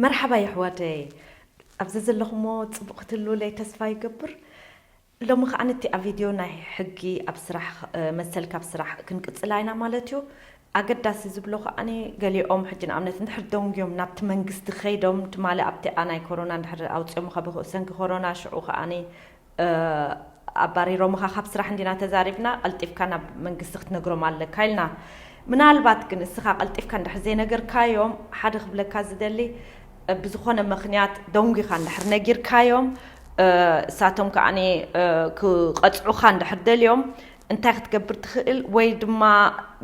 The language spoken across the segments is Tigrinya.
መርሓባ የሕዋተይ፣ ኣብዚ ዘለኹሞ ጽቡቕ ክትህልውለይ ተስፋ ይገብር። ሎሚ ከኣ ነቲ ኣብ ቪድዮ ናይ ሕጊ ኣብ ስራሕ፣ እ፣ መሰልካ ኣብ ስራሕ ክንቅጽላ ኢና ማለት እዩ። ኣገዳሲ ዝብሎ ከኣኒ፣ ገሊኦም ሕጂ ንኣብነት እንድሕር ደንጉዮም ናብቲ መንግስቲ ከይዶም፣ ትማሊ ኣብቲ ናይ ኮሮና እንድሕር ኣውጺኦምኻ ብሰንኪ ኮሮና፣ ሽዑ ከኣኒ፣ እ፣ ኣባሪሮምኻ ካብ ስራሕ እንዲና ተዛሪብና፣ ቀልጢፍካ ናብ መንግስቲ ክትነግሮም ኣለካ ኢልና። ምናልባት ግን እስኻ ቀልጢፍካ እንድሕር ዘይነገርካዮም፣ ሓደ ክብለካ ዝደሊ፣ እ፣ ብዝኾነ ምኽንያት ደንጉኻ እንድሕር ነጊርካዮም፣ እ፣ እሳቶም ከኣኒ፣ እ፣ ክቐጽዑኻ እንድሕር ደልዮም፣ እንታይ ክትገብር ትኽእል? ወይ ድማ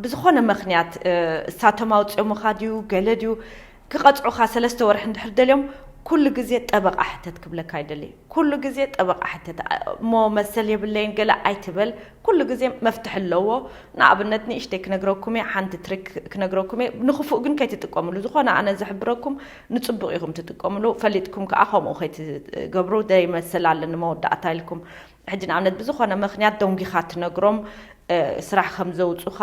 ብዝኾነ ምኽንያት፣ እ፣ እሳቶም ኣውጺኦምኻ ድዩ፣ ገለ ድዩ፣ ክቐጽዑኻ ሰለስተ ወርሒ እንድሕር ደልዮም፣ ኩሉ ግዜ ጠበቓ ሕተት ክብለካ ይደሊ። ኩሉ ግዜ ጠበቓ ሕተት። እ፣ እሞ መሰል የብለይን ገለ ኣይትበል። ኩሉ ግዜ መፍትሒ ኣለዎ። ንኣብነት ንእሽተይ ክነግረኩም እየ፣ ሓንቲ ትሪክ ክነግረኩም እየ። ንኽፉእ ግን ከይትጥቀምሉ። ዝኾነ ኣነ ዝሕብረኩም ንጽቡቕ ኢኹም ትጥቀምሉ። ፈሊጥኩም ከኣ ከምኡ ከይትገብሩ፣ ደይ መሰል ኣለኒ መወዳእታ ኢልኩም። ሕጂ ንኣብነት ብዝኾነ ምኽንያት ደንጊኻ ትነግሮም፣ እ፣ ስራሕ ከም ዘውጹኻ፣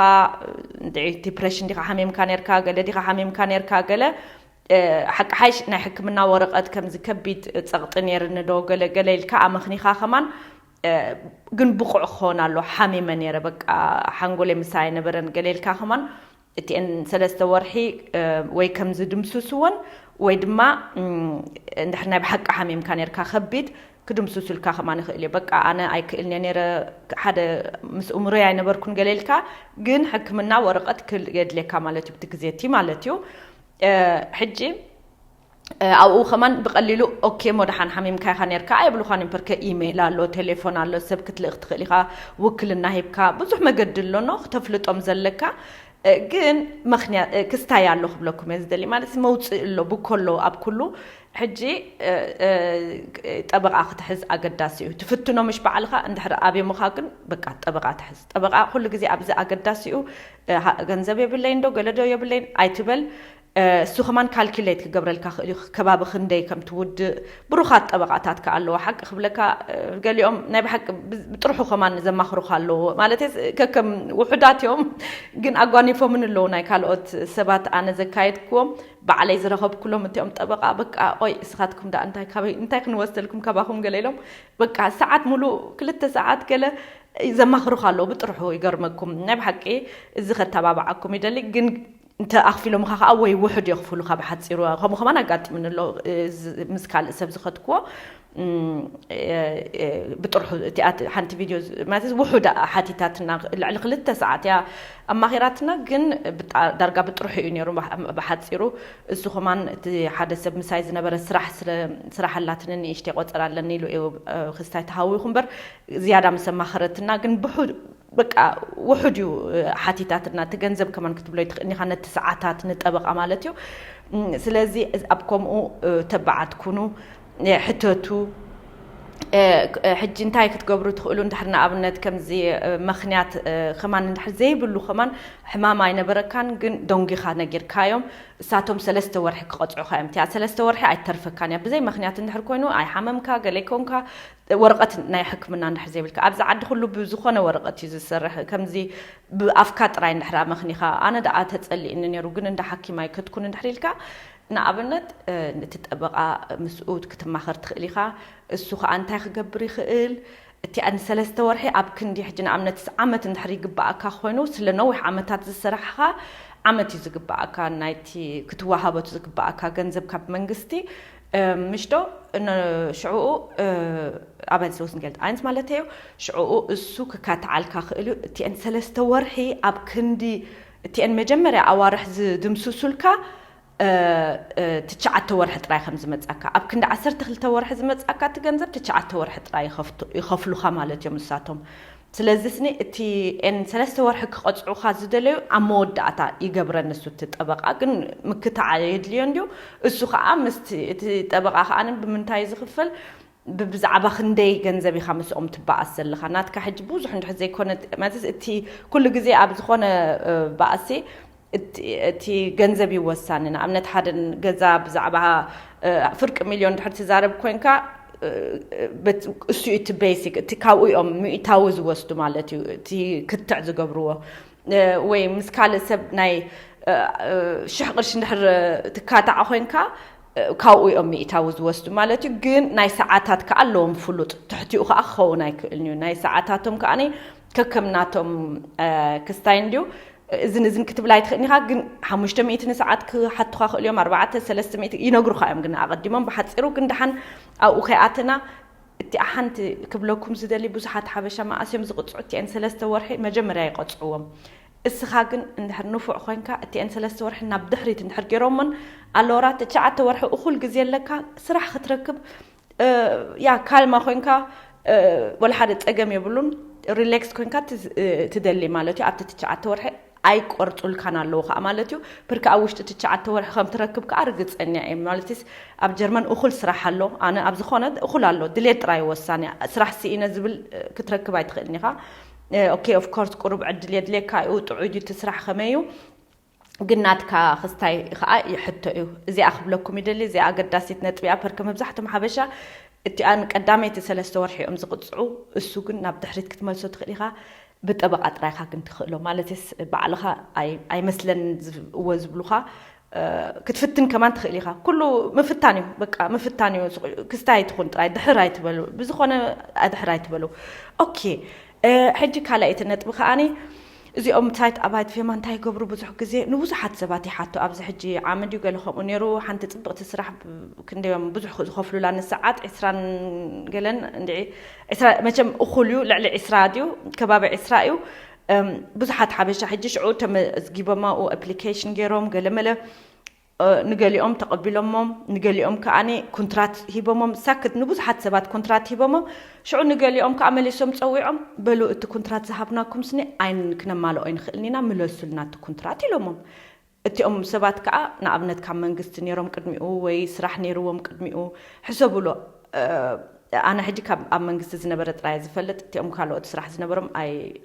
እ፣ እንድዒ ዲፕሬሽን ዲኻ ሓሚምካ ነርካ፣ ገለ ዲኻ ሓሚምካ ነርካ፣ ገለ፣ እ፣ ሓቂ ሓይሽ ናይ ሕክምና ወረቐት ከምዚ ከቢድ ጸቕጢ ነይርኒ ዶ፣ ገለ፣ ገለ ኢልካ ኣመኽኒኻ ከማን፣ እ፣ ግን ብቑዕ ክኸውን ኣሎ፣ ሓሚመ ነይረ፣ በቃ ሓንጎለይ ምሳይ ኣይነበረን፣ ገለ ኢልካ ከማን፣ እቲአን ሰለስተ ወርሒ፣ እ፣ ወይ ከም ዝድምስስወን ወይ ድማ፣ እም፣ እንድሕር ናይ ብሓቂ ሓሚምካ ነርካ ከቢድ ክድምስሱልካ ከማን ይኽእል እዩ። በቃ ኣነ ኣይክእልን እየ ነይረ፣ ሓደ ምስ እምሮይ ኣይነበርኩን ገለ ኢልካ፣ ግን ሕክምና ወረቐት ክል-፣ የድልየካ ማለት እዩ፣ ብቲ ግዜ እቲ ማለት እዩ። እ፣ ሕጂ፣ እ፣ ኣብኡ ከማን ብቐሊሉ ኦኬ፣ እሞ ደሓን ሓሚምካ ኢኻ ነርካ ኣይብሉኻን እዮም። ፐርከ ኢሜይል ኣሎ፣ ቴሌፎን ኣሎ፣ ሰብ ክትልእኽ ትኽእል ኢኻ፣ ውክልና ሂብካ፣ ብዙሕ መገዲ ኣሎ፣ ኖ፣ ክተፍልጦም ዘለካ። እ፣ ግን ምኽንያት፣ እ፣ ክስታይ ኣሎ ክብለኩም እየ ዝደሊ። ማለት መውፅእ ኣሎ፣ ብኮ ኣሎ ኣብ ኩሉ። ሕጂ፣ እ፣ እ፣ ጠበቓ ክትሕዝ ኣገዳሲ እዩ። ትፍትኖ ምሽ ባዕልኻ እንድሕር ኣብዮምኻ ግን በቃ ጠበቓ ትሕዝ። ጠበቓ ኩሉ ግዜ ኣብዚ ኣገዳሲ እዩ። እ፣ ሃ-፣ ገንዘብ የብለይን ዶ ገለ ዶ የብለይን ኣይትበል። እ፣ እሱ ከማን ካልኩሌት ክገብረልካ ክእል እዩ። ከባቢ ክንደይ ከም ትውድእ ብሩኻት ጠበቓታት ከኣ ኣለዋ። ሓቂ ክብለካ፣ እ፣ ገሊኦም ናይ ብሓቂ ብ-፣ ብጥርሑ ከማን ዘማኽሩኻ ኣለዎ። ማለት ከከም ውሑዳት እዮም፣ ግን ኣጓኒፎምን ኣለዉ ናይ ካልኦት ሰባት። ኣነ ዘካየድክዎም ባዕለይ ዝረኸብኩሎም እቲኦም ጠበቓ፣ በቃ፣ "ቆይ እስኻትኩም ደኣ እንታይ ካበይ፣ እንታይ ክንወስደልኩም ካባኹም?" ገለ ኢሎም፣ በቃ፣ ሰዓት ሙሉእ፣ ክልተ ሰዓት ገለ ዘማኽሩኻ ኣለዉ። ብጥርሑ ይገርመኩም። ናይ ብሓቂ እዚ ከተባብዓኩም ይደሊ፣ ግን እንተ ኣኽፊሎምኻ ኸዓ ወይ ውሑድ የኽፍሉኻ ብሓጺሩ። ከምኡ ከማን ኣጋጢሙኒ ኣሎ፣ እዚ ምስ ካልእ ሰብ ዝኸድክዎ፣ እም፣ እ፣ እ፣ ብጥርሑ እቲኣ ሓንቲ ቪድዮ ዝ-፣ ማለት ውሑድ ሓቲታትና፣ ልዕሊ ክልተ ሰዓት እያ ኣማኺራትና፣ ግን ብጣ-፣ ዳርጋ ብጥርሑ እዩ ነይሩ ብሓ-፣ ብሓጺሩ። እሱ ከማን እቲ ሓደ ሰብ ምሳይ ዝነበረ ስራሕ ስለ፣ ስራሕ ኣላትኒ ንእሽተይ ቆጸራ ኣለኒ ኢሉ እዩ፣ እ፣ ክስታይ ተሃዊኹ እምበር ዝያዳ ምስ ኣማኸረትና፣ ግን ብሑ-፣ በቃ ውሑድ እዩ፣ እ፣ ሓቲታትና። እቲ ገንዘብ ከማን ክትብሎ ይትኽእል ኢኻ፣ ነቲ ሰዓታት ንጠበቓ ማለት እዩ። እም፣ ስለዚ እዚ ኣብ ከምኡ፣ እ፣ ተባዓት ኩኑ፣ እ፣ ሕተቱ። እ፣ ክ-፣ እ፣ ሕጂ እንታይ ክትገብሩ ትኽእሉ? እንድሕር ንኣብነት ከምዚ፣ እ፣ ምኽንያት፣ እ፣ ከማን እንድሕር ዘይብሉ ከማን ሕማም ኣይነበረካን፣ ግን ደንጊኻ ነጊርካዮም፣ እሳቶም ሰለስተ ወርሒ ክቐጽዑኻ እዮም። እቲኣ ሰለስተ ወርሒ ኣይትተርፈካን እያ። ብዘይ ምኽንያት እንድሕር ኮይኑ፣ ኣይሓመምካ፣ ገለ ይኮንካ፣ ወረቐት ናይ ሕክምና እንድሕር ዘይብልካ፣ ኣብዚ ዓዲ ኩሉ ብዝኾነ ወረቐት እዩ ዝሰርሕ። ከምዚ ብኣፍካ ጥራይ እንድሕር ኣመኽኒኻ፣ ኣነ ደኣ ተጸሊእኒ ነይሩ፣ ግን እንዳ ሓኪም ኣይከድኩን እንድሕር ኢልካ፣ ንኣብነት፣ እ፣ ነቲ ጠበቓ ምስኡ ክትማኸር ትኽእል ኢኻ። እሱ ኸኣ እንታይ ክገብር ይኽእል? እቲኣ ንሰለስተ ወርሒ ኣብ ክንዲ፣ ሕጂ ንኣብነት ዓመት እንድሕር ይግብኣካ ኮይኑ፣ ስለ ነዊሕ ዓመታት ዝሰራሕኻ፣ ዓመት እዩ ዝግብኣካ፣ ናይቲ ክትወሃቦ ዝግብኣካ ገንዘብ ካብ መንግስቲ፣ እ፣ ምሽ ዶ? ን-፣ ሽዕኡ፣ እ፣ ኣበል ሶስት ገልት ኣይንስ ማለት እዩ። ሽዕኡ እሱ ክካትዓልካ ክእል እዩ። እቲአን ሰለስተ ወርሒ ኣብ ክንዲ፣ እቲአን መጀመርያ ኣዋርሕ ዝድምስሱልካ፣ እ፣ እ፣ ትሽዓተ ወርሒ ጥራይ ከም ዝመጻካ፣ ኣብ ክንዲ ዓሰርተ ክልተ ወርሒ ዝመጻካ እቲ ገንዘብ ትሽዓተ ወርሒ ጥራይ ይኸፍቱ-፣ ይኸፍሉኻ ማለት እዮም ንሳቶም። ስለዚ ስኒ እቲ ኤን ሰለስተ ወርሒ ክቐጽዑኻ ዝደለዩ ኣብ መወዳእታ ይገብረን ንሱ እቲ ጠበቓ፣ ግን ምክታዕ የድልዮ እንድዩ። እሱ ኸዓ ምስቲ፣ እቲ ጠበቓ ኸዓ ንምንታይ ዝኽፈል፣ ብ-፣ ብዛዕባ ክንደይ ገንዘብ ኢኻ ምስኦም ትበኣስ ዘለኻ? ናትካ ሕጂ ብዙሕ እንድሕር ዘይኮነ፣ ማለት እቲ ኩሉ ግዜ ኣብ ዝኾነ፣ እ፣ ባእሲ እቲ፣ እቲ ገንዘብ እዩ ወሳኒ። ንኣብነት ሓደ ገዛ ብዛዕባ፣ እ፣ ፍርቂ ሚልዮን እንድሕር ትዛረብ ኮንካ፣ እ፣ በት-፣ እሱ እዩ እቲ ቤሲክ፣ እቲ ካብኡ እዮም ሚእታዊ ዝወስዱ ማለት እዩ፣ እቲ ክትዕ ዝገብርዎ። እ፣ ወይ ምስ ካልእ ሰብ ናይ፣ እ፣ እ፣ ሽሕ ቅርሺ እንድሕር ትካታዕ ኮንካ፣ ካብኡ እዮም ሚእታዊ ዝወስዱ ማለት እዩ። ግን ናይ ሰዓታት ከዓ ኣለዎም ፍሉጥ፣ ትሕቲኡ ከዓ ክኸውን ኣይክእልን እዩ። ናይ ሰዓታቶም ከዓ ከከም ናቶም ክስታይ እንድዩ። እዝን እዝን ክትብል ኣይትኽእልን ኢኻ። ግን ሓሙሽተ ሚእቲ ንሰዓት ክሓቱኻ ክእል እዮም፣ ኣርባዕተ ሰለስተ ሚእቲ ይነግሩኻ እዮም። ግን ኣቐዲሞም ብሓፂሩ ግን ደሓን ኣብኡ ከይኣተና እቲ ሓንቲ ክብለኩም ዝደሊ፣ ብዙሓት ሓበሻ መኣስ እዮም ዝቕፅዑ? እቲአን ሰለስተ ወርሒ መጀመርያ ይቐፅዕዎም። እስኻ ግን እንድሕር ንፉዕ ኮይንካ እቲአን ሰለስተ ወርሒ ናብ ድሕሪት እንድሕር ገይሮሞን ኣለወራ ትሽዓተ ወርሒ እኹል ግዜ ኣለካ ስራሕ ክትረክብ። ያ ካልማ ኮይንካ ወላ ሓደ ፀገም የብሉን። ሪሌክስ ኮይንካ ትደሊ ማለት እዩ። ኣብቲ ትሽዓተ ወርሒ ኣይቆርፁልካን ኣለዉ ከዓ ማለት እዩ። ብርካ ኣብ ውሽጢ ትሽዓተ ወርሒ ከም ትረክብ ከዓ ርግፀኛ እየ። ማለትስ ኣብ ጀርመን እኹል ስራሕ ኣሎ። ኣነ ኣብ ዝኾነ እኹል ኣሎ፣ ድሌት ጥራይ ወሳኒ። ስራሕ ስኢነ ዝብል ክትረክብ ኣይትኽእልን ኢኻ። ኦኬ ኦፍ ኮርስ ቁሩብ ዕድል የድልየካ እዩ። ጥዑይ ድዩ እቲ ስራሕ ከመይ እዩ? ግን ናትካ ክስታይ ከዓ ይሕቶ እዩ። እዚኣ ክብለኩም ይደሊ፣ እዚኣ ኣገዳሲት ነጥቢ እያ። ፐርከ መብዛሕቶም ሓበሻ እቲኣን ቀዳመይቲ ሰለስተ ወርሒ እዮም ዝቕፅዑ። እሱ ግን ናብ ድሕሪት ክትመልሶ ትኽእል ኢኻ። ብጠበቓ ጥራይካ ግን ትኽእሎ። ማለትስ ባዕልኻ ኣይ- ኣይመስለን ዝብ- እወ ዝብሉኻ ክትፍትን ከማን ትኽእል ኢኻ። ኩሉ ምፍታን እዩ፣ በቃ ምፍታን እዩ። ክስታይ ኣይትኹን ጥራይ ድሕር ኣይትበሉ፣ ብዝኾነ ድሕር ኣይትበሉ። ኦኬ፣ ሕጂ ካልኣይቲ ነጥቢ ከዓኒ እዚኦም ሳይት ኣባይት ፌማ እንታይ ይገብሩ? ብዙሕ ግዜ ንብዙሓት ሰባት ይሓቱ። ኣብዚ ሕጂ ዓመት እዩ ገለ ከምኡ ነይሩ። ሓንቲ ፅብቕቲ ስራሕ ክንደዮም ብዙሕ ዝኸፍሉላ ንሰዓት ዕስራን ገለን እንድዒ፣ ዕስራ መቸም እኹል እዩ፣ ልዕሊ ዕስራ ድዩ ከባቢ ዕስራ እዩ። ብዙሓት ሓበሻ ሕጂ ሽዑ ተመዝጊቦም ኣብኡ ኣፕሊኬሽን ገይሮም ገለመለ ንገሊኦም ተቐቢሎሞም፣ ንገሊኦም ከዓኒ ኮንትራት ሂቦሞም። ሳክት ንብዙሓት ሰባት ኮንትራት ሂቦሞም። ሽዑ ንገሊኦም ከዓ መሊሶም ፀዊዖም፣ በሉ እቲ ኮንትራት ዝሃብናኩም ስኒ ኣይን ክነማልኦ ኣይንኽእልን ኢና፣ ምለሱልና እቲ ኮንትራት ኢሎሞም። እቲኦም ሰባት ከዓ ንኣብነት ካብ መንግስቲ ነይሮም ቅድሚኡ ወይ ስራሕ ነይርዎም ቅድሚኡ ሕሰብሎ። ኣነ ሕጂ ካብ ኣብ መንግስቲ ዝነበረ ጥራይ ዝፈልጥ፣ እቲኦም ካልኦት ስራሕ ዝነበሮም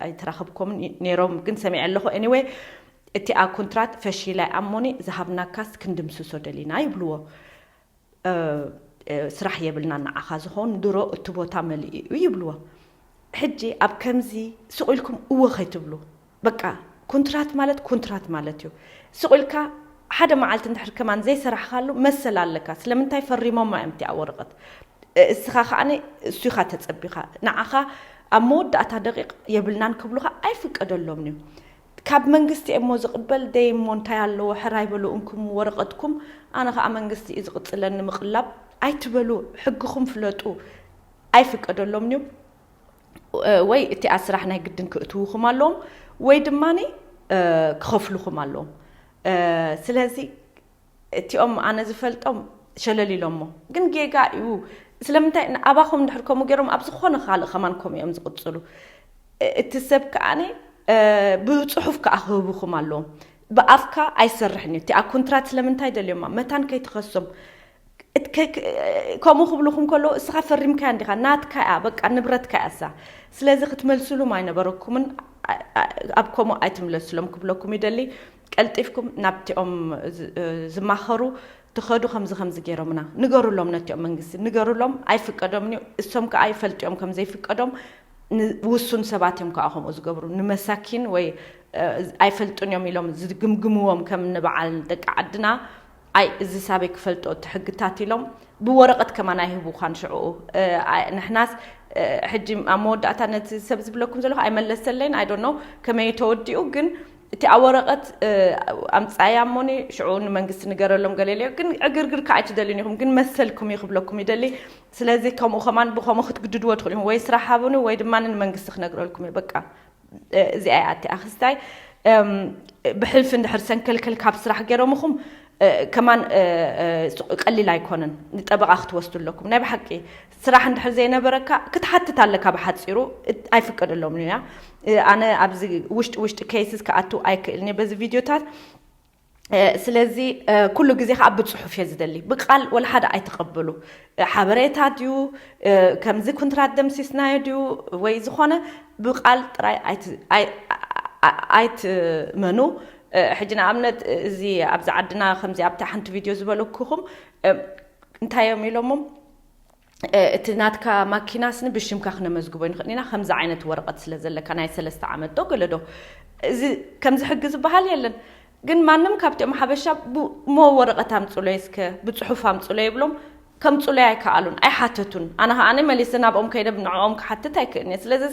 ኣይተራኸብኮምን ነይሮም፣ ግን ሰሚዐ ኣለኹ። ኤኒወይ እቲኣ ኮንትራት ፈሺላ ኣሞኒ ዝሃብናካስ ክንድምስሶ ደሊና ይብልዎ። ስራሕ የብልና ንዓኻ ዝኸውን ድሮ እቲ ቦታ መሊኡ እዩ ይብልዎ። ሕጂ ኣብ ከምዚ ስቕ ኢልኩም እወ ከይትብሉ፣ በቃ ኮንትራት ማለት ኮንትራት ማለት እዩ። ስቕ ኢልካ ሓደ መዓልቲ እንድሕር ከማን ዘይሰራሕካሉ መሰል ኣለካ። ስለምንታይ ፈሪሞማ እዮም እቲኣ ወረቐት። እስኻ ከዓኒ እሱ ኢኻ ተጸቢኻ። ንዓኻ ኣብ መወዳእታ ደቂቕ የብልናን ክብሉኻ ኣይፍቀደሎምን እዩ። ካብ መንግስቲ እሞ ዝቕበል ደይ እሞ እንታይ ኣለዎ፣ ሕራይ በሉ እንኩም ወረቐትኩም፣ ኣነ ኸዓ መንግስቲ እዩ ዝቕጽለኒ ምቕላብ ኣይትበሉ፣ ሕግኹም ፍለጡ። ኣይፍቀደሎምን እዩ። ወይ እቲኣ ስራሕ ናይ ግድን ክእትውኹም ኣለዎም ወይ ድማ ክኸፍሉኹም ኣለዎም። ስለዚ እቲኦም ኣነ ዝፈልጦም ሸለል ኢሎሞ፣ ግን ጌጋ እዩ። ስለምንታይ ኣባኹም እንድሕር ከምኡ ገይሮም ኣብ ዝኾነ ካልእ ከማን ከምኡ እዮም ዝቕፅሉ። እቲ ሰብ ከዓኒ ብፅሑፍ ከዓ ክህብኹም ኣለዎም። ብኣፍካ ኣይሰርሕን እዩ። እቲኣ ኮንትራት ስለምንታይ ደልዮማ መታን ከይትኸሶም ከምኡ ክብልኹም ከለዉ እስኻ ፈሪምካያ እንዲኻ፣ ናትካ እያ፣ በቃ ንብረትካ እያ እሳ። ስለዚ ክትመልስሉም ኣይነበረኩምን። ኣብ ከምኡ ኣይትምለስሎም ክብለኩም ይደሊ። ቀልጢፍኩም ናብቲኦም ዝማኸሩ ትኸዱ ከምዚ ከምዚ ገይሮምና ንገሩሎም፣ ነቲኦም መንግስቲ ንገሩሎም። ኣይፍቀዶምን እዩ። እሶም ከዓ ይፈልጡ እዮም ከም ዘይፍቀዶም። ንውሱን ሰባት እዮም ከዓ ከምኡ ዝገብሩ፣ ንመሳኪን ወይ ኣይፈልጡን እዮም ኢሎም ዝግምግምዎም ከም ንበዓል ደቂ ዓድና። ኣይ እዚ ሳበይ ክፈልጦ እቲ ሕግታት ኢሎም ብወረቐት ከማን ኣይህቡኻን። ሽዑ ንሕናስ ሕጂ ኣብ መወዳእታ ነቲ ሰብ ዝብለኩም ዘለኹ ኣይመለሰለይን። ኣይ ዶንት ኖ ከመይ ተወዲኡ፣ ግን እቲ ኣብ ወረቐት ኣምፃያ እሞኒ ሽዑ ንመንግስቲ ንገረሎም ገለ ኢለዮ። ግን ዕግርግር ከዓ ኣይትደልዩን ኢኹም፣ ግን መሰልኩም እዩ ክብለኩም ይደሊ። ስለዚ ከምኡ ከማን ብከምኡ ክትግድድዎ ትኽእሉ ኢኹም። ወይ ስራሕ ሃቡኒ ወይ ድማ ንመንግስቲ ክነግረልኩም እዩ። በቃ እዚኣ እያ እቲኣ ክስታይ። ብሕልፊ እንድሕር ሰንከልከል ካብ ስራሕ ገይሮምኹም ከማን ቀሊል ኣይኮነን። ንጠበቓ ክትወስዱ ኣለኩም። ናይ ብሓቂ ስራሕ እንድሕር ዘይነበረካ ክትሓትት ኣለካ። ብሓፂሩ ኣይፍቀደሎምን እያ። ኣነ ኣብዚ ውሽጢ ውሽጢ ኬይስስ ክኣቱ ኣይክእልን እየ በዚ ቪድዮታት። ስለዚ ኩሉ ግዜ ከዓ ብፅሑፍ እየ ዝደሊ፣ ብቃል ወላ ሓደ ኣይትቐበሉ። ሓበሬታ ድዩ፣ ከምዚ ኩንትራት ደምሲስናዮ ድዩ ወይ ዝኾነ፣ ብቃል ጥራይ ኣይትመኑ። ሕጂ ንኣብነት እዚ ኣብዚ ዓድና ከምዚ ኣብታ ሓንቲ ቪድዮ ዝበለኩኹም እንታይ እዮም ኢሎሞም፣ እቲ ናትካ ማኪናስ ንብሽምካ ክነመዝግቦ ንኽእል ኢና፣ ከምዚ ዓይነት ወረቐት ስለ ዘለካ ናይ ሰለስተ ዓመት ዶ ገለ ዶ፣ እዚ ከምዚ ሕጊ ዝበሃል የለን። ግን ማንም ካብቲኦም ሓበሻ ብ- እሞ ወረቐት ኣምፅሎ እስከ ብፅሑፍ ኣምፅሎ ይብሎም። ከምፅሎ ኣይከኣሉን፣ ኣይሓተቱን። ኣነ ከኣ መሊሰ ናብኦም ከይደ ንዕኦም ክሓትት ኣይክእልን እየ። ስለዚ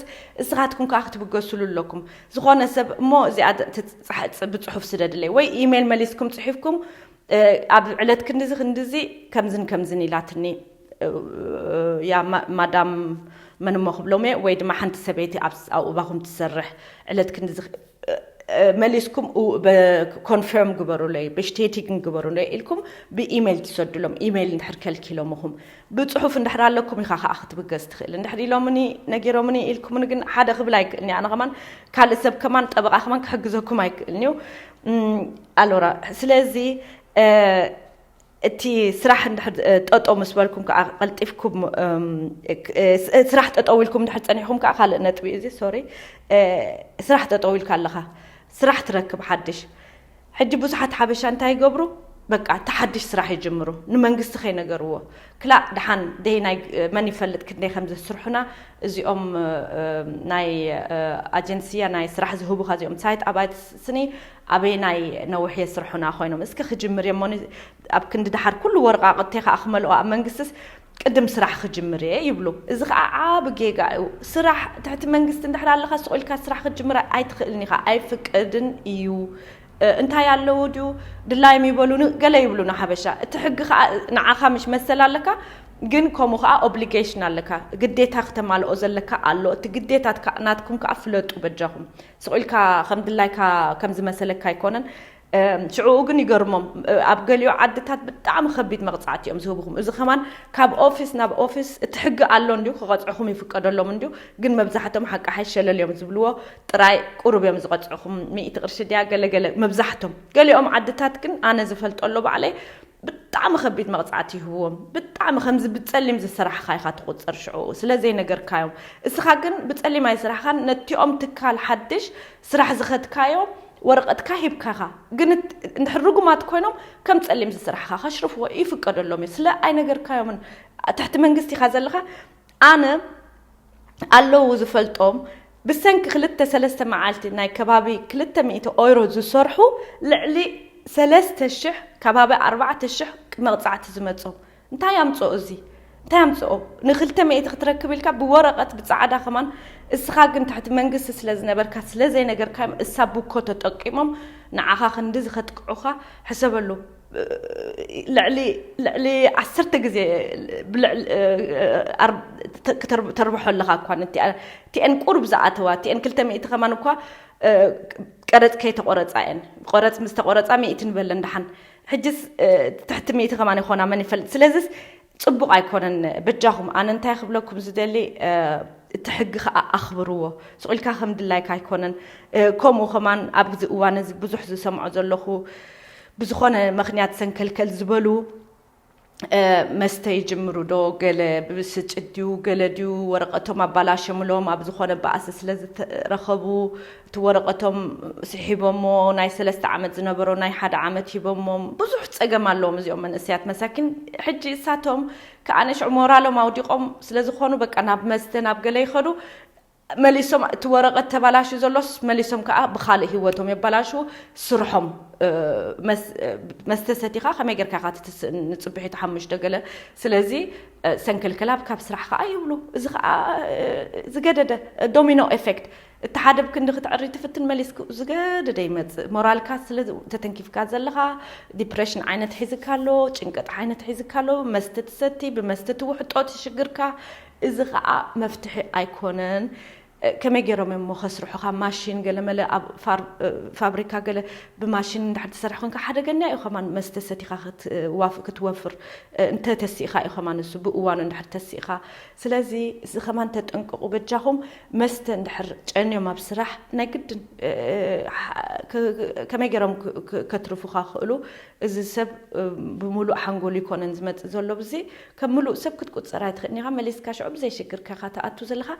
እስኻትኩም ከኣ ክትብገስሉ ኣለኩም። ዝኾነ ሰብ እሞ እዚኣ ድ- ትጽ- ብጽሑፍ ስደድለይ ወይ ኢሜይል መሊስኩም ጽሒፍኩም፣ እ፣ ኣብ ዕለት ክንድዚ ክንድዚ ከምዝን ከምዝን ኢላትኒ፣ እ፣ ያ ማ- ማዳም መንሞ ክብሎም እየ ወይ ድማ ሓንቲ ሰበይቲ ኣብ ኣብኡባኹም ትሰርሕ ዕለት ክንድዚ እ፣ እ፣ መሊስኩም እ፣ በ- ኮንፈርም ግበሩለይ፣ ብሽቴቲግን ግበሩለይ ኢልኩም ብኢሜይል ትሰዱሎም። ኢሜይል እንድሕር ከልኪሎምኹም ብጽሑፍ እንድሕር ኣለኩም ኢኻ ከዓ ክትብገስ ትኽእል። እንድሕር ኢሎምኒ ነጊሮምኒ ኢልኩምኒ ግን ሓደ ክብል ኣይክእልን እየ። ኣነ ከማን ካልእ ሰብ ከማን ጠበቓ ከማን ክሕግዘኩም ኣይክእልን እዩ። እም፣ ኣሎራ ስለዚ እ፣ እቲ ስራሕ እንድሕር እ፣ ጠጠው ምስ በልኩም ከዓ ቀልጢፍኩም እም፣ እ፣ ስ- ስራሕ ጠጠው ኢልኩም እንድሕር ፀኒሕኩም ከዓ ካልእ ነጥቢ እዩ እዚ ሶሪ እ፣ ስራሕ ጠጠው ኢልካ ኣለኻ ስራሕ ትረክብ ሓድሽ ሕጂ ብዙሓት ሓበሻ እንታይ ይገብሩ በቃ እቲ ሓድሽ ስራሕ ይጅምሩ ንመንግስቲ ከይነገርዎ ክላእ ደሓን ደይ ናይ መን ይፈልጥ ክንደይ ከም ዘስርሑና እዚኦም ናይ ኣጀንስያ ናይ ስራሕ ዝህቡኻ እዚኦም ሳይት ኣባይት ስኒ ኣበይ ናይ ነውሕ የስርሑና ኮይኖም እስኪ ክጅምር እየ እሞኒ ኣብ ክንዲ ደሓር ኩሉ ወረቃቅተይ ከዓ ክመልኦ ኣብ መንግስትስ ቅድም ስራሕ ክጅምር እየ ይብሉ። እዚ ከዓ ዓቢ ጌጋ እዩ። ስራሕ ትሕቲ መንግስቲ እንድሕር ኣለካ ስቕ ኢልካ ስራሕ ክትጅምር ኣይትኽእልን ኢኻ፣ ኣይፍቀድን እዩ። እ፣ እንታይ ኣለዎ ድዩ ድላዮም ይበሉ ን- ገለ ይብሉ ንሓበሻ። እቲ ሕጊ ከዓ ንዓኻ ምሽ መሰል ኣለካ፣ ግን ከምኡ ከዓ ኦብሊጌሽን ኣለካ፣ ግዴታ ክተማልኦ ዘለካ ኣሎ። እቲ ግዴታት ከዓ ናትኩም ከዓ ፍለጡ በጃኹም። ስቕ ኢልካ ከም ድላይካ ከም ዝመሰለካ ኣይኮነን። ሽዕኡ ግን ይገርሞም ኣብ ገሊኡ ዓድታት ብጣዕሚ ከቢድ መቕፃዕቲ እዮም ዝህብኹም። እዚ ከማን ካብ ኦፊስ ናብ ኦፊስ እቲ ሕጊ ኣሎ እንዲዩ ክቐፅዕኹም ይፍቀደሎም እንዲዩ፣ ግን መብዛሕቶም ሓቂ ሓይ ሸለል እዮም ዝብልዎ። ጥራይ ቁሩብ እዮም ዝቐፅዕኹም፣ ሚእቲ ቅርሺ ድያ ገለገለ። መብዛሕቶም ገሊኦም ዓድታት ግን ኣነ ዝፈልጦ ኣሎ ባዕለይ ብጣዕሚ ከቢድ መቕፃዕቲ ይህብዎም። ብጣዕሚ ከምዚ ብፀሊም ዝሰራሕኻ ኢኻ ትቑፀር ሽዕኡ ስለ ዘይነገርካዮም። እስኻ ግን ብፀሊም ኣይስራሕኻን፣ ነቲኦም ትካል ሓድሽ ስራሕ ዝኸድካዮ ወረቐትካ ሂብካኻ ግን እንድሕር ርጉማት ኮይኖም ከም ፀሊም ዝስራሕኻ ከሽርፍዎ ይፍቀደሎም እዩ ስለ ኣይነገርካዮምን። ትሕቲ መንግስቲ ኢኻ ዘለኻ። ኣነ ኣለዉ ዝፈልጦም ብሰንኪ ክልተ ሰለስተ መዓልቲ ናይ ከባቢ ክልተ ሚእቲ ኦይሮ ዝሰርሑ ልዕሊ ሰለስተ ሽሕ ከባቢ ኣርባዕተ ሽሕ መቕፃዕቲ ዝመፆም እንታይ ኣምፅኦ እዚ እንታይ ኣምፅኦ ንክልተ ሚእቲ ክትረክብ ኢልካ ብወረቐት ብፃዕዳ ከማን እስኻ ግን ትሕቲ መንግስቲ ስለ ዝነበርካ ስለ ዘይነገርካዮም እሳ ቡኮ ተጠቂሞም ንዓኻ ክንዲ ዝኸጥቅዑኻ ሕሰበሉ ልዕሊ ልዕሊ ዓሰርተ ግዜ ብልዕሊ ተርብሖ ኣለኻ እኳ ቲኤን ቁሩብ ዝኣተዋ ቲኤን ክልተ ሚእቲ ከማን እኳ ቀረፅ ከይተቆረፃ እየን ቆረፅ ምስ ተቆረፃ ሚእቲ ንበለን ደሓን ሕጅስ ትሕቲ ሚእቲ ከማን ይኾና መን ይፈልጥ ስለዚስ ፅቡቕ ኣይኮነን በጃኹም ኣነ እንታይ ክብለኩም ዝደሊ እቲ ሕጊ ከዓ ኣኽብርዎ ስቑልካ ከም ድላይካ ኣይኮነን ከምኡ ከማን ኣብዚ እዋን እዚ ብዙሕ ዝሰምዖ ዘለኹ ብዝኾነ ምኽንያት ሰንከልከል ዝበሉ መስተ ይጅምሩ ዶ ገለ ብብስጭት ድዩ ገለ ድዩ ወረቐቶም ኣባላሸምሎም ኣብ ዝኾነ በኣሲ ስለ ዝተረኸቡ እቲ ወረቐቶም ስሒቦሞ ናይ ሰለስተ ዓመት ዝነበሮ ናይ ሓደ ዓመት ሂቦሞም ብዙሕ ፀገም ኣለዎም እዚኦም መንእሰያት መሳኪን ሕጂ እሳቶም ከዓ ነሽዑ ሞራሎም ኣውዲቖም ስለ ዝኾኑ በቃ ናብ መስተ ናብ ገለ ይኸዱ መሊሶም እቲ ወረቐት ተባላሹ ዘሎስ መሊሶም ከዓ ብካልእ ህይወቶም የባላሹ ስርሖም መስተ ሰቲኻ ከመይ ጌርካ ኢኻ ትትስእን ንፅብሒቱ ሓሙሽተ ገለ ስለዚ ሰንክልክላብ ካብ ስራሕ ከዓ ይብሉ እዚ ከዓ ዝገደደ ዶሚኖ ኤፌክት እቲ ሓደ ብክንዲ ክትዕሪ ትፍትን መሊስኩ ዝገደደ ይመፅእ ሞራልካ ስለ ተተንኪፍካ ዘለኻ ዲፕሬሽን ዓይነት ሒዝካ ኣሎ ጭንቀጥ ዓይነት ሒዝካ ኣሎ መስተ ትሰቲ ብመስተ ትውሕጦ ትሽግርካ እዚ ከዓ መፍትሒ ኣይኮነን ከመይ ገይሮም እሞ ከስርሑኻ ማሽን ገለመለ ኣብ ፋብሪካ ገለ ብማሽን እንድሕር ትሰርሕ ኮንካ ሓደገኛ እዩ ከማን መስተ ሰቲኻ ክትወፍር እንተተሲእኻ እዩ ከማን እሱ ብእዋኑ እንድሕር ተሲእኻ ስለዚ እዚ ከማን ተጠንቅቑ በጃኹም መስተ እንድሕር ጨንዮም ኣብ ስራሕ ናይ ግድን ከመይ ገይሮም ከትርፉኻ ክእሉ እዚ ሰብ ብምሉእ ሓንጎሉ ይኮነን ዝመፅእ ዘሎ ብዚ ከም ምሉእ ሰብ ክትቁፀር ኣይትኽእልን ኢኻ መሊስካ ሽዑ ብዘይሽግር ከኻ ትኣቱ ዘለኻ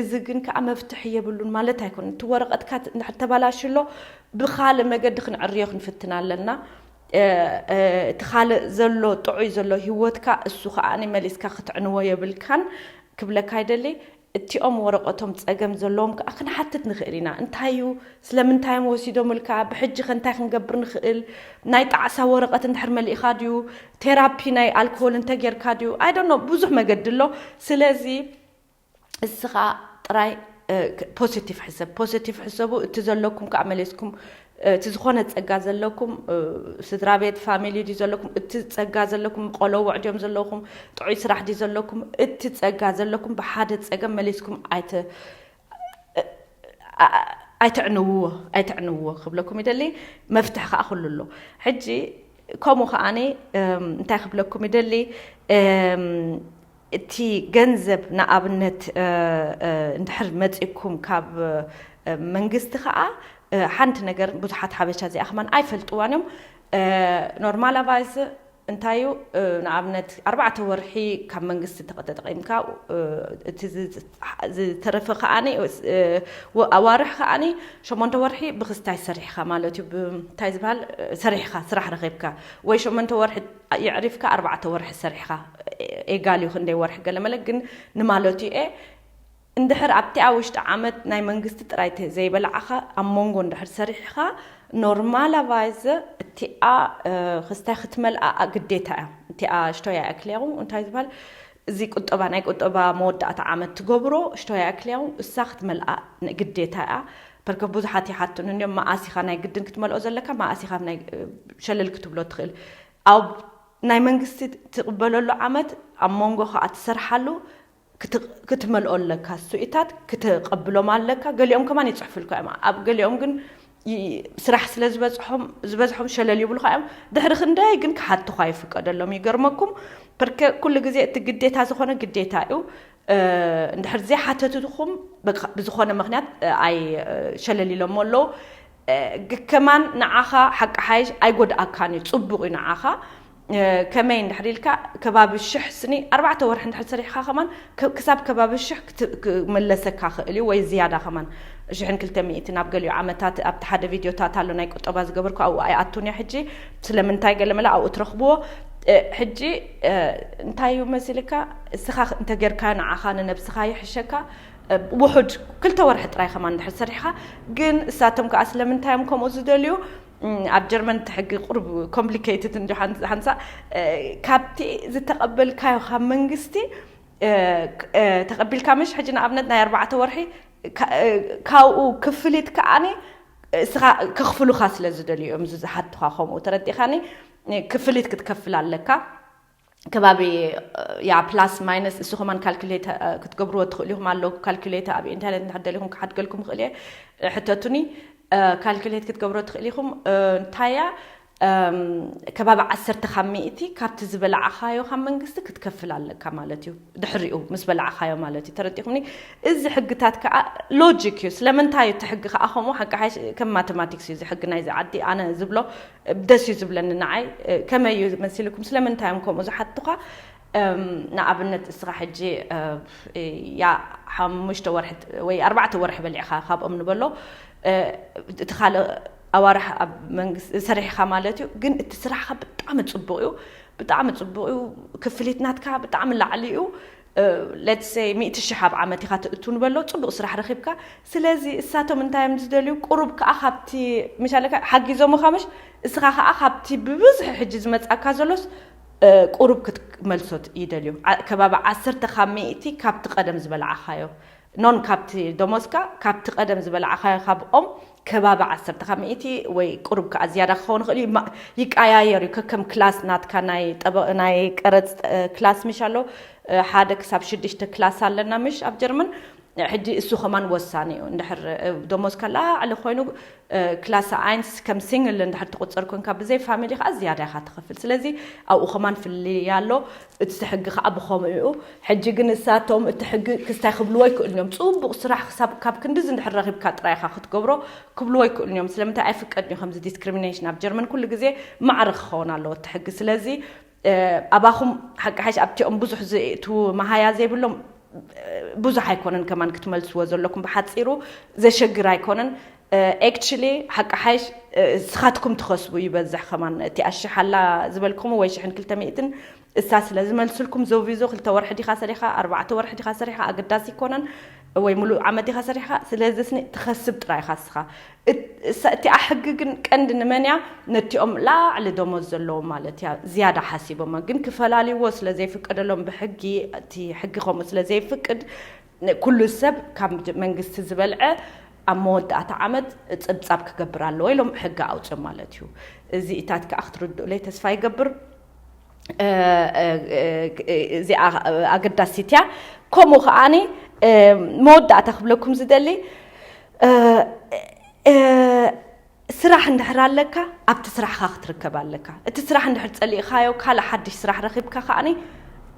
እዚ ግን ከዓ መፍትሒ የብሉን ማለት ኣይኮነን እቲ ወረቐትካ እንድሕር ተባላሽሎ ብኻልእ መገዲ ክንዕርዮ ክንፍትን ኣለና እቲ ካልእ ዘሎ ጥዑይ ዘሎ ህይወትካ እሱ ከዓ መሊስካ ክትዕንዎ የብልካን ክብለካ ይደሊ እቲኦም ወረቐቶም ጸገም ዘለዎም ከኣ ክንሓትት ንኽእል ኢና። እንታይ እዩ? ስለምንታይ እዮም ወሲዶምልካ? ብሕጂ ከ እንታይ ክንገብር ንኽእል? ናይ ጣዕሳ ወረቐት እንድሕር መሊእኻ ድዩ? ቴራፒ ናይ ኣልኮል እንተ ጌርካ ድዩ? I don't know፣ ብዙሕ መገዲ ኣሎ። ስለዚ እስኻ ጥራይ፣ እ፣ ክ-፣ ፖዚቲቭ ሕሰብ፣ ፖዚቲቭ ሕሰቡ። እቲ ዘለኩም ከኣ መሊስኩም፣ እ፣ እቲ ዝኾነ ጸጋ ዘለኩም፣ እ፣ ስድራ ቤት፣ ፋሚሊ ድዩ ዘለኩም፣ እቲ ጸጋ ዘለኩም፣ ቆለውዕ ድዮም ዘለኹም፣ ጥዑይ ስራሕ ድዩ ዘለኩም፣ እቲ ጸጋ ዘለኩም ብሓደ ጸገም መሊስኩም ኣይተ-፣ እ፣ ኣ-፣ ኣይተዕንውዎ፣ ኣይተዕንውዎ ክብለኩም ይደሊ። መፍትሒ ከኣ ኩሉ ኣሎ። ሕጂ ከምኡ ከኣኒ፣ እም፣ እንታይ ክብለኩም ይደሊ፣ እም፣ እቲ ገንዘብ ንኣብነት፣ እ፣ እ፣ እንድሕር መጺእኩም ካብ፣ እ፣ መንግስቲ ከኣ፣ እ፣ ሓንቲ ነገር ብዙሓት ሓበሻ እዚኣ ከማን ኣይፈልጥዋን እዮም። እ፣ ኖርማላቫይዝ እንታይ እዩ? እ፣ ንኣብነት ኣርባዕተ ወርሒ ካብ መንግስቲ ተጠ-፣ ተጠቒምካ፣ እ፣ እቲ ዝ-፣ ዝተረፈ ከኣኒ፣ እ፣ ወ-፣ ኣዋርሕ ከኣኒ ሸሞንተ ወርሒ ብክስታይ ሰሪሕካ ማለት እዩ። ብ-፣ እንታይ ዝበሃል፣ እ፣ ሰሪሕካ፣ ስራሕ ረኺብካ፣ ወይ ሸሞንተ ወርሒ የዕሪፍካ፣ ኣርባዕተ ወርሒ ሰሪሕካ፣ ኤ-፣ ኤጋል እዩ ክንደይ ወርሒ ገለመለ፣ ግን ንማለቱ እየ። እንድሕር ኣብቲኣ ውሽጢ ዓመት ናይ መንግስቲ ጥራይ ተ-፣ ዘይበላዕኻ፣ ኣብ መንጎ እንድሕር ሰሪሕኻ፣ ኖርማላቫይዝ እቲኣ፣ እ፣ ክስታይ ክትመልኣ ግዴታ እያ። እቲኣ ሽቶያ እያ ክልያኹም፣ እንታይ ዝበሃል፣ እዚ ቁጠባ፣ ናይ ቁጠባ መወዳእታ ዓመት ትገብሮ፣ ሽቶያ እያ ክልያኹም፣ እሳ ክትመልኣ ን-፣ ግዴታ እያ። በርከ ብዙሓት ይሓቱን እንዲዮም፣ መኣስ ኢኻ ናይ ግድን ክትመልኦ ዘለካ፣ መኣስ ኢኻ ናይ፣ እ፣ ሸለል ክትብሎ ትኽእል። ኣብ ናይ መንግስቲ ትቕበለሉ ዓመት፣ ኣብ መንጎ ከኣ ትሰርሓሉ፣ ክት-፣ ክትመልኦ ኣለካ። እሱኢታት ክተቐብሎም ኣለካ። ገሊኦም ከማን ይጽሕፉልካ እዮም። ኣብ ገሊኦም ግን ይ-፣ ስራሕ ስለ ዝበዝሖም፣ ዝበዝሖም ሸለል ይብሉኻ እዮም። ድሕሪ ክንደይ ግን ክሓቱኻ ይፍቀደሎም። ይገርመኩም፣ በርከ ኩሉ ግዜ እቲ ግዴታ ዝኾነ ግዴታ እዩ። እ፣ እንድሕር ዘይሓተትኹም፣ በቃ ብዝኾነ ምኽንያት፣ እ፣ ኣይ፣ እ፣ ሸለል ኢሎሞ ኣለዉ። እ፣ ግ-፣ ከማን ንዓኻ ሓቂ ሓይሽ ኣይጎድኣካን እዩ፣ ጽቡቕ እዩ ንዓኻ። እ፣ ከመይ እንድሕር ኢልካ፣ ከባቢ ሽሕ ስኒ፣ ኣርባዕተ ወርሒ እንድሕር ሰሪሕኻ ከማን፣ ከ-፣ ክሳብ ከባቢ ሽሕ ክት-፣ ክመለሰካ ክእል እዩ፣ ወይ ዝያዳ ከማን። ሽሕን ክልተ ሚእትን ኣብ ገሊኡ ዓመታት፣ ኣብቲ ሓደ ቪድዮታት ኣሎ ናይ ቁጠባ ዝገበርኩ፣ ኣብኡ ኣይኣቱን እየ ሕጂ። ስለምንታይ ገለ መለ ኣብኡ ትረኽብዎ። እ፣ ሕጂ፣ እ፣ እንታይ እዩ መሲልካ? እስኻ እንተ ጌርካዮ ንዓኻ ንነብስኻ ይሕሸካ። እ፣ ውሑድ ክልተ ወርሒ ጥራይ ከማን እንድሕር ሰሪሕኻ፣ ግን እሳቶም ከኣ ስለምንታይ እዮም ከምኡ ዝደልዩ? እም፣ ኣብ ጀርመን እቲ ሕጊ ቁሩብ ኮምፕሊኬትድ እንዲ ሓን-፣ ሓንሳእ፣ እ፣ ካብቲ ዝተቐበልካዮ ካብ መንግስቲ፣ እ፣ ክ-፣ እ፣ ተቐቢልካ ምሽ፣ ሕጂ ንኣብነት ናይ ኣርባዕተ ወርሒ ካ-፣ እ፣ ካብኡ ክፍሊት ከኣኒ እስኻ ከኽፍሉኻ ስለ ዝደልዩ እዮም እዚ ዝሓቱኻ። ከምኡ ተረዲኻኒ? ክፍሊት ክትከፍል ኣለካ። ከባቢ፣ ያ፣ ፕላስ ማይነስ እሱ ከማን ካልኩሌት፣ እ፣ ክትገብርዎ ትኽእሉ ኢኹም። ኣሎ ካልኩሌት ኣብ ኢንተርኔት እንድሕር ደሊኹም ክሓድገልኩም ይኽእል እየ። እ፣ ሕተቱኒ። እ፣ ካልኩሌት ክትገብሮ ትኽእል ኢኹም። እ፣ እንታይ እያ? እም፣ ከባቢ ዓሰርተ ካብ ሚእቲ ካብቲ ዝበላዕኻዮ ካብ መንግስቲ ክትከፍል ኣለካ ማለት እዩ። ድሕሪኡ ምስ በላዕኻዮ ማለት እዩ። ተረዲኹምኒ? እዚ ሕግታት ከኣ ሎጂክ እዩ። ስለምንታይ እዩ እቲ ሕጊ ከኣ ከምኡ? ሓቂ ሓይሽ ከም ማተማቲክስ እዩ እዚ ሕጊ ናይዚ ዓዲ። ኣነ ዝብሎ ደስ እዩ ዝብለኒ ንዓይ። እ፣ ከመይ እዩ መሲልኩም? ስለምንታይ እዮም ከምኡ ዝሓቱኻ? እም፣ ንኣብነት እስኻ ሕጂ፣ እ፣ ያ ሓሙሽተ ወርሒ ወይ ኣርባዕተ ወርሒ በሊዕኻ ካብኦም ንበሎ፣ እ፣ እቲ ካልእ ኣዋርሕ ኣብ መንግስቲ ሰሪሕኻ ማለት እዩ። ግን እቲ ስራሕኻ ብጣዕሚ ጽቡቕ እዩ፣ ብጣዕሚ ጽቡቕ እዩ። ክፍሊት ናትካ ብጣዕሚ ላዕሊ እዩ። እ፣ ሌትስ ሴይ ሚእቲ ሽሕ ኣብ ዓመት ኢኻ ትእቱ ንበሎ፣ ጽቡቕ ስራሕ ረኺብካ። ስለዚ እሳቶም እንታይ እዮም ዝደልዩ? ቁሩብ ከኣ ካብቲ፣ ምሽ ኣለካ፣ ሓጊዞምኻ ምሽ፣ እስኻ ከኣ ካብቲ ብብዝሒ ሕጂ ዝመጻካ ዘሎስ፣ እ፣ ቁሩብ ክትመልሶ ይደልዩ። ዓ-፣ ከባቢ ዓሰርተ ካብ ሚእቲ ካብቲ ቀደም ዝበላዕኻዮ፣ ኖን ካብቲ ደሞዝካ፣ ካብቲ ቀደም ዝበላዕኻዮ ካብኦም ከባቢ ዓሰርተ ካብ ሚእቲ ወይ ቁሩብ ከኣ ዝያዳ ክኸውን ይኽእል እዩ። ማ-፣ ይቀያየር እዩ። ከከም ክላስ ናትካ ናይ ጠበ-፣ ናይ ቀረጽ፣ እ፣ ክላስ ምሽ ኣሎ። እ፣ ሓደ ክሳብ ሽዱሽተ ክላስ ኣለና ምሽ ኣብ ጀርመን። ሕጂ እሱ ከማን ወሳኒ እዩ። እንድሕር፣ እ፣ ደሞዝካ ላዕሊ ኮይኑ፣ እ፣ ክላስ ኣይንስ ከም ሲንግል እንድሕር ትቑጸር ኮንካ ብዘይ ፋሚሊ ከኣ ዝያዳ ኢኻ ትኸፍል። ስለዚ ኣብኡ ከማን ፍልልይ ኣሎ። እቲ ሕጊ ከኣ ብኸምኡ እዩ። ሕጂ ግን ንሳቶም እቲ ሕጊ ክስታይ ክብልዎ ኣይክእሉን እዮም። ጽቡቕ ስራሕ ክሳብ ካብ ክንድዚ እንድሕር ረኺብካ ጥራይ ኢኻ ክትገብሮ ክብልዎ ኣይክእሉን እዮም። ስለምንታይ ኣይፍቀድን እዩ ከምዚ ዲስክሪሚኔሽን ኣብ ጀርመን ኩሉ ግዜ ማዕረ ክኸውን ኣለዎ እቲ ሕጊ። ስለዚ፣ እ፣ ኣባኹም ሓቂ ሓይሽ ኣብቲኦም ብዙሕ ዝእትዉ መሃያ ዘይብሎም፣ እ፣ ብዙሕ ኣይኮነን ከማን ክትመልስዎ ዘለኩም። ብሓጺሩ ዘሸግር ኣይኮነን። እ፣ ኤክቹሊ ሓቂ ሓይሽ፣ እ፣ ስኻትኩም ትኸስቡ ይበዝሕ ከማን። እቲ ኣሽሓላ ዝበልኩኹም ወይ ሽሕን ክልተ ሚእትን እሳ ስለ ዝመልስልኩም፣ ዞቪዞ ክልተ ወርሒ ዲኻ ሰሪኻ፣ ኣርባዕተ ወርሒ ዲኻ ሰሪኻ፣ ኣገዳሲ ይኮነን፣ ወይ ሙሉእ ዓመት ዲኻ ሰሪኻ። ስለዚ ስኒ ትኸስብ ጥራይ ኢኻ እስኻ። እት-፣ እሳ-፣ እቲኣ ሕጊ ግን ቀንዲ ንመን እያ? ነቲኦም ላዕሊ ደሞዝ ዘለዎም ማለት እያ ዝያዳ ሓሲቦማ። ግን ክፈላልይዎ ስለ ዘይፍቀደሎም ብሕጊ፣ እቲ ሕጊ ከምኡ ስለ ዘይፍቅድ፣ ኩሉ ሰብ ካብ መንግስቲ ዝበልዐ ኣብ መወዳእታ ዓመት ጽብጻብ ክገብር ኣለዎ ኢሎም ሕጊ ኣውፅኦም ማለት እዩ። እዚ ኢታት ከዓ ክትርድኡለይ ተስፋ ይገብር። እዚኣ ኣገዳሲት እያ። ከምኡ ከዓኒ መወዳእታ ክብለኩም ዝደሊ፣ ስራሕ እንድሕር ኣለካ ኣብቲ ስራሕካ ክትርከብ ኣለካ። እቲ ስራሕ እንድሕር ፀሊእካዮ ካልእ ሓድሽ ስራሕ ረኺብካ ከዓኒ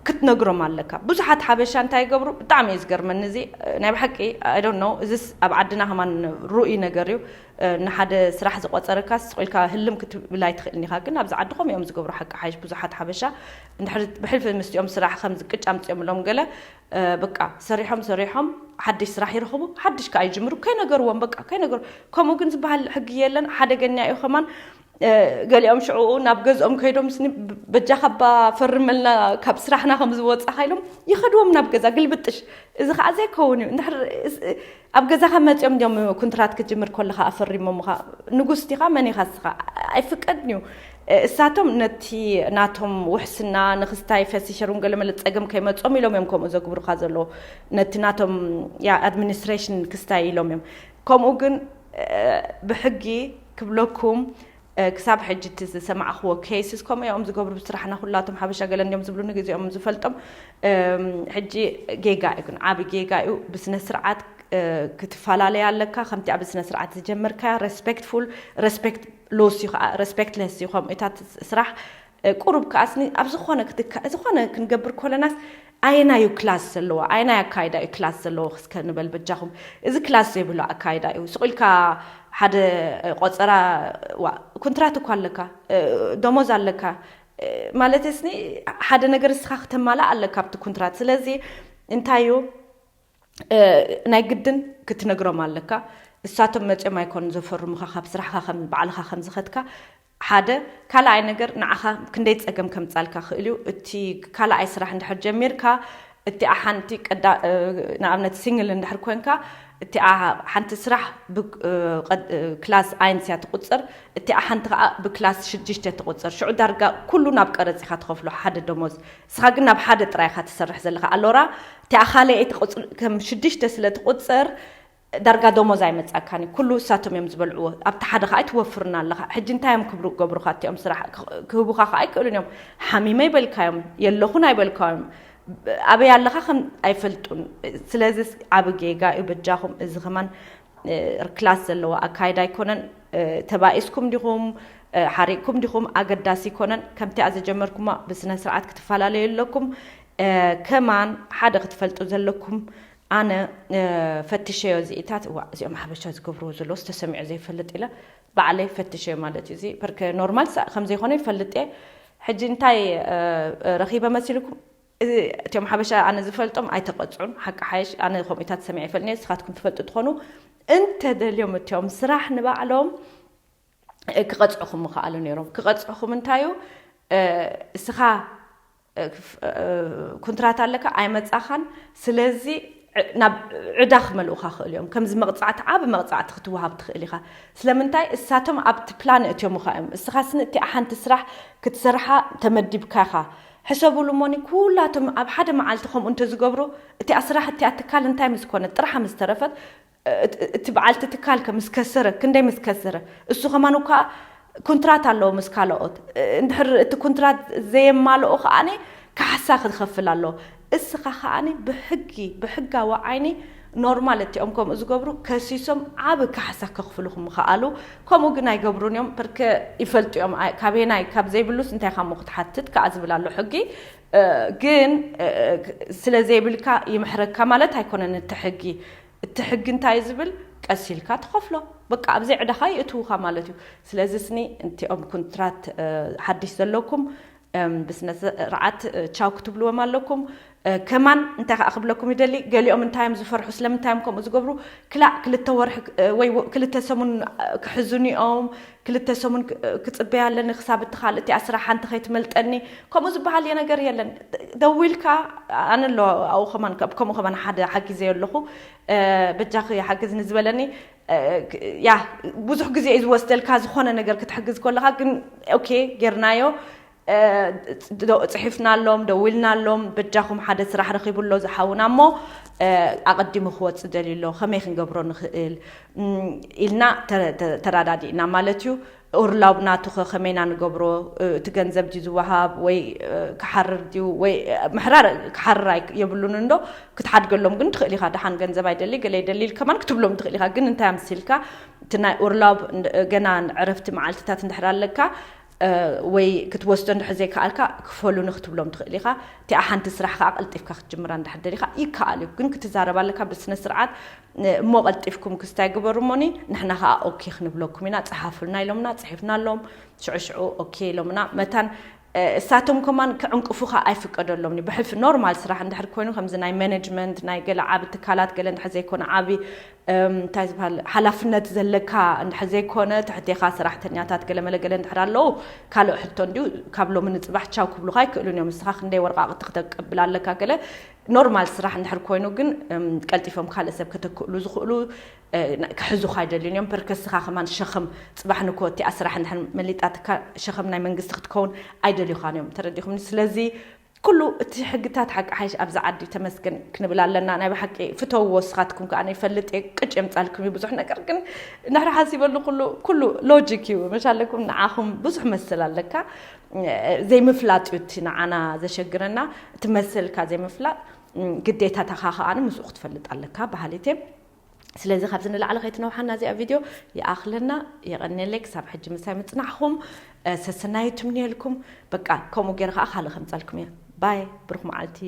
ክትነግሮም ኣለካ። ብዙሓት ሓበሻ እንታይ ይገብሩ? ብጣዕሚ እዩ ዝገርመኒ እዚ። ናይ ብሓቂ፣ I don't know፣ እዚስ ኣብ ዓድና ከማን ርኡይ ነገር እዩ። ንሓደ ስራሕ ዝቆፀረካ ስቕ ኢልካ ህልም ክትብል ኣይትኽእልን ኢኻ። ግን ኣብዚ ዓዲ ከምኡ እዮም ዝገብሩ። ሓቂ ሓይሽ ብዙሓት ሓበሻ እንድሕር ብሕልፊ ምስቲኦም ስራሕ ከም ዝቅጫ ምፅኦም ኢሎም ገለ፣ በቃ ሰሪሖም ሰሪሖም ሓድሽ ስራሕ ይረኽቡ፣ ሓድሽ ከዓ ይጅምሩ። ከይነገርዎም በቃ ከይነገር ከምኡ ግን ዝበሃል ሕጊ የለን። ሓደገኛ እዩ ከማን። ገሊኦም ሽዕኡ ናብ ገዝኦም ከይዶም ስኒ በጃኻ ባ ፈርመልና ካብ ስራሕና ከም ዝወፃኻ ኢሎም ይኸድዎም ናብ ገዛ ግልብጥሽ። እዚ ከዓ ዘይከውን እዩ። እንድሕር ኣብ ገዛኻ መፂኦም እንዲዮም ኩንትራት ክትጅምር ከለኻ ኣፈሪሞምኻ ንጉስ ዲኻ መን ኢኻ እስኻ? ኣይፍቀድን እዩ። እሳቶም ነቲ ናቶም ውሕስና ንክስታይ ፈሲሸሩን ገለ መለ ፀገም ከይመፆም ኢሎም እዮም ከምኡ ዘግብሩኻ ዘለዎ። ነቲ ናቶም፣ ያ፣ ኣድሚኒስትሬሽን ክስታይ ኢሎም እዮም። ከምኡ ግን ብሕጊ ክብለኩም፣ ክሳብ ሕጂ እቲ ዝሰማዕኽዎ ኬይስስ ከምኡ እዮም ዝገብሩ። ብስራሕና ኩላቶም ሓበሻ ገለ እንዲዮም ዝብሉ ንግዜኦም ዝፈልጦም። ሕጂ ጌጋ እዩ ግን ዓብ ጌጋ እዩ። ብስነ ስርዓት ክትፈላለያ ኣለካ። ከምቲ ኣብ ስነ ስርዓት ዝጀመርካያ ሬስፔክትፉል፣ ሬስፔክት ሎስ እዩ ከዓ ሬስፔክትለስ እዩ ከምኡታት ስራሕ። ቁሩብ ከዓስኒ ኣብ ዝኾነ ክትካ ዝኾነ ክንገብር ኮለናስ ኣየናዩ ክላስ ዘለዎ፣ ኣየናይ ኣካይዳ እዩ ክላስ ዘለዎ ክስከ ንበል በጃኹም። እዚ ክላስ ዘይብሎ ኣካይዳ እዩ። ስቕ ኢልካ ሓደ ቆፀራ፣ ዋ፣ ኩንትራት እኳ ኣለካ፣ ደሞዝ ኣለካ፣ ማለት ስኒ ሓደ ነገር እስኻ ክተማላእ ኣለካ ኣብቲ ኩንትራት። ስለዚ እንታይ እዩ ናይ ግድን ክትነግሮም ኣለካ። እሳቶም መፅኦም ኣይኮኑ ዘፈርሙኻ ካብ ስራሕካ ከም ባዕልኻ ከም ዝኸድካ ሓደ። ካልኣይ ነገር ንዓኻ ክንደይ ፀገም ከምፃልካ ክእል እዩ። እቲ ካልኣይ ስራሕ እንድሕር ጀሚርካ እቲኣ ሓንቲ ቀዳ-፣ ንኣብነት ሲንግል እንድሕር ኮንካ እቲኣ ሓንቲ ስራሕ ክላስ ኣይንስ እያ ትቁፅር፣ እቲኣ ሓንቲ ከዓ ብክላስ ሽዱሽተ ትቁፅር። ሽዑ ዳርጋ ኩሉ ናብ ቀረፅ ኢኻ ትኸፍሎ ሓደ ደሞዝ። እስኻ ግን ናብ ሓደ ጥራይ ኢኻ ትሰርሕ ዘለኻ። ኣሎራ እቲኣ ካልኣይ ትቁፅር ከም ሽዱሽተ ስለ ትቁፅር ዳርጋ ደሞዝ ኣይመጻካን እዩ። ኩሉ እሳቶም እዮም ዝበልዕዎ። ኣብቲ ሓደ ከዓ ኣይትወፍርና ኣለኻ። ሕጂ እንታይ እዮም ክብሩ ገብሩኻ? እቲኦም ስራሕ ክህቡኻ ከዓ ኣይክእሉን እዮም። ሓሚመ ይበልካዮም፣ የለኹን ኣይበልካዮም። ኣበይ ኣለኻ ከም ኣይፈልጡን። ስለዚ ዓብ ጌጋ እዩ። በጃኹም እዚ ከማን ክላስ ዘለዎ ኣካይዳ ኣይኮነን። ተባኢስኩም ዲኹም፣ ሓሪቅኩም ዲኹም ኣገዳሲ ኣይኮነን። ከምቲኣ ዝጀመርኩማ ብስነ ስርዓት ክትፈላለዩ ኣለኩም። ከማን ሓደ ክትፈልጡ ዘለኩም ኣነ ፈትሸዮ እዚኢታት፣ እዋ፣ እዚኦም ሓበሻ ዝገብርዎ ዘለውስ ተሰሚዑ ዘይፈልጥ ኢለ ባዕለይ ፈትሸዮ ማለት እዩ። እዚ ፐርከ ኖርማል ሳ-፣ ከም ዘይኮነ ይፈልጥ እየ። ሕጂ እንታይ ረኺበ መሲልኩም? እዚ እቲኦም ሓበሻ ኣነ ዝፈልጦም ኣይተቐፅዑን። ሓቂ ሓይሽ ኣነ ከምኡታት ሰሚዐ ይፈልጥ እየ። ንስኻትኩም ትፈልጡ ትኾኑ። እንተደልዮም እቲኦም ስራሕ ንባዕሎም ክቐፅዕኹም ምኽኣሉ ነይሮም። ክቐፅዕኹም እንታይ እዩ? እስኻ ኩንትራት ኣለካ ኣይመጻኻን። ስለዚ ናብ ዕዳ ክመልኡኻ ክእል እዮም። ከምዚ መቕጻዕቲ፣ ዓቢ መቕጻዕቲ ክትወሃብ ትኽእል ኢኻ። ስለምንታይ? እሳቶም ኣብቲ ፕላን እትዮምኻ እዮም። እስኻ ስኒ እቲኣ ሓንቲ ስራሕ ክትሰርሓ ተመዲብካ ኢኻ። ሕሰቡሉ እሞኒ፣ ኩላቶም ኣብ ሓደ መዓልቲ ከምኡ እንተዝገብሩ፣ እቲኣ ስራሕ፣ እቲኣ ትካል እንታይ ምስ ኮነት፣ ጥርሓ ምስ ተረፈት፣ እቲ በዓልቲ ትካል ከ ምስ ከሰረ፣ ክንደይ ምስ ከሰረ፣ እሱ ከማን እኳ ኩንትራት ኣለዎ ምስ ካልኦት። እንድሕር እቲ ኩንትራት ዘየማልኦ ከዓኒ ካሕሳ ክኸፍል ኣለዎ። እስኻ ከዓኒ ብሕጊ፣ ብሕጋዊ ዓይኒ ኖርማል እቲኦም ከምኡ ዝገብሩ ከሲሶም ዓቢ ካሕሳ ከኽፍሉኹም ምኽኣሉ። ከምኡ ግን ኣይገብሩን እዮም። ፐርከ ይፈልጡ እዮም። ኣይ-፣ ካበየናይ ካብ ዘይብሉስ እንታይ ኢኻ እሞ ክትሓትት ከኣ ዝብል ኣሎ ሕጊ። እ፣ ግን፣ እ፣ ስለ ዘይብልካ ይምሕረካ ማለት ኣይኮነን እቲ ሕጊ። እቲ ሕጊ እንታይ እዩ ዝብል? ቀስ ኢልካ ትኸፍሎ። በቃ፣ ኣብ ዘይዕዳኻ የእትዉኻ ማለት እዩ። ስለዚ ስኒ፣ እንቲኦም ኩንትራት፣ እ፣ ሓድሽ ዘለኩም፣ እም፣ ብስነ ስርዓት፣ እ፣ ቻው ክትብልዎም ኣለኩም። ከማን እንታይ ከዓ ክብለኩም ይደሊ፣ ገሊኦም እንታይ እዮም ዝፈርሑ፣ ስለምንታይ እዮም ከምኡ ዝገብሩ? ክላእ ክልተ ወርሒ ወይ ክልተ ሰሙን ክሕዙኒ እዮም፣ ክልተ ሰሙን ክፅበያ ኣለኒ ክሳብ እቲ ካልእ እቲኣ ስራሕ ሓንቲ ከይትመልጠኒ፣ ከምኡ ዝበሃል ነገር የለን። ደዊልካ፣ ኣነ ኣሎ ኣብኡ ከማን ከምኡ ከማን ሓደ ሓጊዘ ኣለኹ፣ በጃኺ ሓግዝኒ ዝበለኒ። ያ ብዙሕ ግዜ እዩ ዝወስደልካ ዝኾነ ነገር ክትሕግዝ ከለኻ፣ ግን ኦኬ ጌርናዮ። ጽሒፍናሎም፣ ደዊልናሎም፣ በጃኹም ሓደ ስራሕ ረኺቡ ኣሎ ዝሓውና እሞ ኣቐዲሙ ክወጽእ ደልዩ ኣሎ፣ ከመይ ክንገብሮ ንኽእል ኢልና ተረዳዲእና ማለት እዩ። ኡርላብ ናቱኸ ከመይና ንገብሮ? እቲ ገንዘብ ድዩ ዝወሃብ ወይ ክሓርር ድዩ? ወይ ምሕራር ክሓርር የብሉን እንዶ ክትሓድገሎም ግን ትኽእል ኢኻ። ደሓን ገንዘብ ኣይደሊ ገለ ይደሊ ከማን ክትብሎም ትኽእል ኢኻ። ግን እንታይ ኣምሲልካ እቲ ናይ ኡርላብ ገና ዕረፍቲ መዓልትታት እንድሕር ኣለካ ወይ ክትወስዶ እንድሕር ዘይከኣልካ ክፈሉኒ ክትብሎም ትኽእል ኢኻ። እቲኣ ሓንቲ ስራሕ ከዓ ቀልጢፍካ ክትጅምራ እንድሕር ደሊኻ ይከኣል እዩ። ግን ክትዛረብ ኣለካ ብስነ ስርዓት። እሞ ቀልጢፍኩም ክስታይ ግበሩ እሞኒ ንሕና ከዓ ኦኬ ክንብለኩም ኢና። ፀሓፉልና ኢሎምና፣ ፅሒፍናሎም። ሽዑ ሽዑ ኦኬ ኢሎምና። መታን እሳቶም ከማን ክዕንቅፉኻ ኣይፍቀደሎም። ብሕልፊ ኖርማል ስራሕ እንድሕር ኮይኑ ከምዚ ናይ ማኔጅመንት ናይ ገለ ዓቢ ትካላት ገለ እንድሕር ዘይኮነ ዓቢ እንታይ ዝበሃል ሓላፍነት ዘለካ እንድሕር ዘይኮነ ትሕቴኻ ሰራሕተኛታት ገለ መለ ገለ እንድሕር ኣለዉ ካልእ ሕቶ እንድዩ። ካብ ሎሚ ንፅባሕ ቻው ክብሉኻ ኣይክእሉን እዮም። ንስኻ ክንደይ ወረቃቅቲ ክተቀብል ኣለካ ገለ ኖርማል ስራሕ እንድሕር ኮይኑ ግን ቀልጢፎም ካልእ ሰብ ከተክእሉ ዝኽእሉ ክሕዙኻ ኣይደልዩን እዮም። ፐርከስኻ ከማን ሸኽም ፅባሕ ንኮ እቲኣ ስራሕ እንድሕር መሊጣትካ ሸኽም ናይ መንግስቲ ክትከውን ኣይደልዩኻን እዮም። ተረዲኹምኒ? ስለዚ ኩሉ እቲ ሕግታት ሓቂ ሓይሽ ኣብዚ ዓዲ ተመስገን ክንብል ኣለና። ናይ ብሓቂ ፍተውዎ ስኻትኩም ከዓ ይፈልጥ እየ ቅጭ የምፃልኩም እዩ ብዙሕ ነገር ግን እንድሕር ሓሲበሉ ኩሉ ኩሉ ሎጂክ እዩ። መሻለኩም ንዓኹም ብዙሕ መስል ኣለካ ዘይምፍላጥ እዩ እቲ ንዓና ዘሸግረና። እቲ መሰልካ ዘይምፍላጥ ግዴታታኻ ከኣ ምስኡ ክትፈልጥ ኣለካ በሃሊት እየ። ስለዚ ካብዚ ንላዕሊ ከይትነውሓና እዚኣ ቪድዮ ይኣኽለና። የቐንየለይ ክሳብ ሕጂ ምሳይ ምጽናሕኹም። ሰሰናዩ ትምንየልኩም። በቃ ከምኡ ገይረ ከኣ ካልእ ከምጻልኩም እየ። ባይ ብሩኽ መዓልቲ።